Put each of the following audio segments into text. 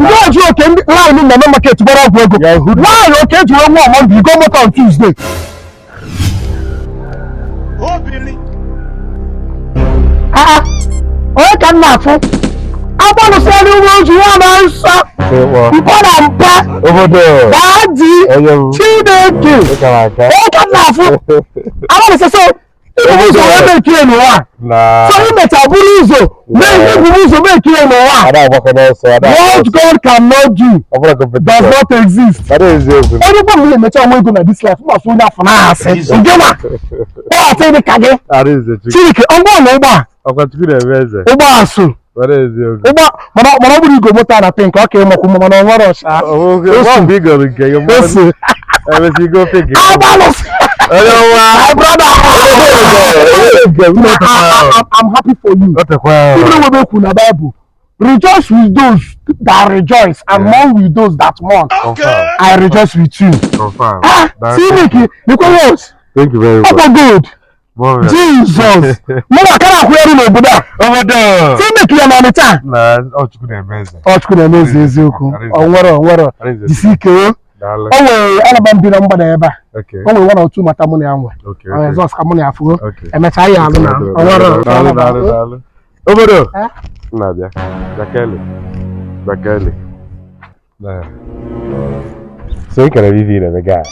Ndị oji oke ndị line na main market gbara ọgwụ ego. Why oke ji wee nwụọ Monday, go moto on Tuesday? Ah, onye ka m na-afụ? Agbalụsịrị uwe ojii ya na nsọ mpa na mpa. Obodo. Daddy. Onye m. Chineke. Ịkara aka. Onye ka m na-afụ? Agbalụsị so ibu ụzọ wee mekie n'ụwa. Na. So imecha bụrụ ụzọ mee ihe bụ ụzọ mekie n'ụwa. Ada agbakọ n'ọsọ. Ada agbakọ What n'ọsọ. God cannot do Ọ bụrụ does competition. not exist. Ada eziokwu. Onye gwa m na-emecha ọnwa ego na this life, mmasị onye afọ na-asị nke na ọ dị ka gị. Ada eze Chukwu. Chineke ọgbọ na ụgbọ a. Ọkwa Chukwu na-eme eze. Ụgbọ a so. Ada eziokwu. Ụgbọ mana ọ bụrụ igwe moto a na pink ọ ka ịmakwu mma, mana ọ nwere ọcha. Ọ bụ igoro nke gị. Ose. Emesi igo pink. Agbalụsị. Onye nwa. My brother, I'm happy for you. O tekwa. Even when we na Bible, rejoice with those that rejoice and mourn with those that mourn. Confirm. I rejoice with you. Confirm. Ah, see Mickey, because what? Thank you very much. Ọkwa gold. Moment. Jesus. Mụ na akara akwụ eru n'obodo a. Obodo. See Mickey ya na Ọnịcha. Na ọ Chukwu na-eme eze. Ọ Chukwu na-eme eze eziokwu. Ọ nwere ọ nwere. Jisi ike o. Daalụ. O nwere alaba m bi na mgbada ebe a. Okay. O nwere one or two mata mụ na ya nwe. Okay. Ọ Jizọs ka mụ na ya fuo. Okay. Emechaa ya alụ na. Ọ nwere. Daalụ, daalụ, daalụ. Obodo. Eh? Na-abịa. Bakeli. Bakeli. Na. So ị kere ife ị na-eme gaa.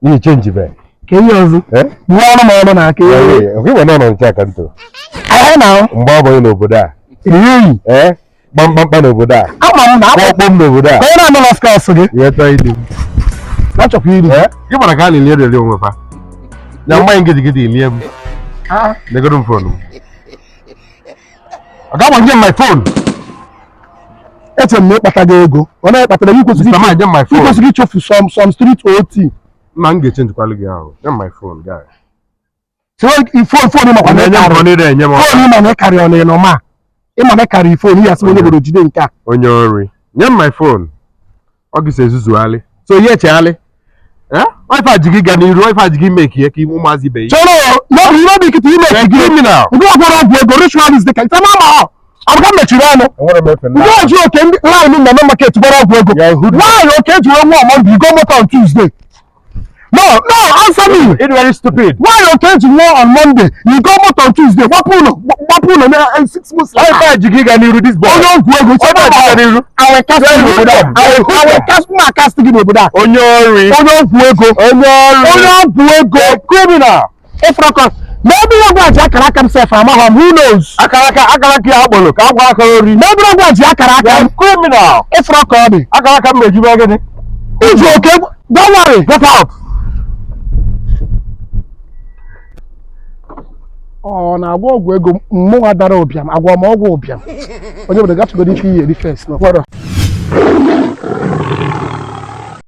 N'ihi change be. Ka ihe ọzọ. Eh? Buo ọnụ ma ọnụ na aka ihe. Ọkwa ịgba nọ nche aka ntụ. Ahịa na ahụ. Mgbe ọ bụghị n'obodo a. Iyi. Eh? Kpamkpamkpa n'obodo a. Ama m na akpọ. Kpọmkpọm n'obodo a. Ka onye na-anọ na skọs gị. Ihe chọọ ili. Na chọkwa iri. Eh? Gị mara ka a na-eli eriri onwe fa. Na mmanya ngịdịgịdị elie m. Ah. Negoro m phone m. Ọ ga-agbanye m my phone. Eche m na ịkpata gị ego. Ọ na-ekpatara gị kwesịrị Mr. Man, nye m my phone. kwesịrị ichofu some street OT. Nna m ga-echenjikwalụ gị ahụ. Nye m my phone, guy. So phone ịmakwa na Na-enye m ịkarị. ọ na-enye m Phone ịma na ịkarị ọ na ịnọma. Ịma na ịkarị phone ya sị onye obodo jide nke a. Onye ori. Nye m my phone. Ọ gị si ezuzughalị. So ihe echeghalị. Eh? Ife a ji gị gaa n'iru, ife a ji gị mee ka ihe ka ụmụazị ibe ya. Chọrọ n'obi ihe obi nkịtị ime You're a criminal. Ndị ọgwọrọ ọgwụ ego ritualist dị ka ife ma ma ọ. Abụka mechiri ọnụ. Enwere m efe Ndị oji oke ndị line na main market gbara ọgwụ ego. Why oke ji wee nwụọ Monday, go moto on Tuesday? No, no, answer me. It's very stupid. Why oke ji nwụọ on Monday, you go moto on Tuesday, gbapụ ụlọ gbapụ ụlọ na 6 months later. Ife a ji gị gaa n'iru this boy. Onye ọgwụ ego Ife a ji gaa n'iru. Awe cast gị n'obodo a. Awe cast mma cast gị n'obodo a. Onye ori. Onye ọgwụ ego. Onye ori. Onye ọgwụ ego. Criminal. Ịfụrọkọ. N'ebe ihe ọgwụ a ji akara aka m sef amaghọ m, who knows? Akara aka akara aka ya akpọrọ ka agwa aka ori. N'ebe ọgwụ a ji akara aka m. Criminal. Ịfụrọkọ ọ dị. Akara aka m na-ejibe gịnị? Iji oke don't worry. Get out. Ọ na-agwọ ọgwụ ego mmụnwa dara ụbịam agwọ m ọgwụ ụbịam onye obodo gafegoro ife iyi eri fes na ọkwọrọ.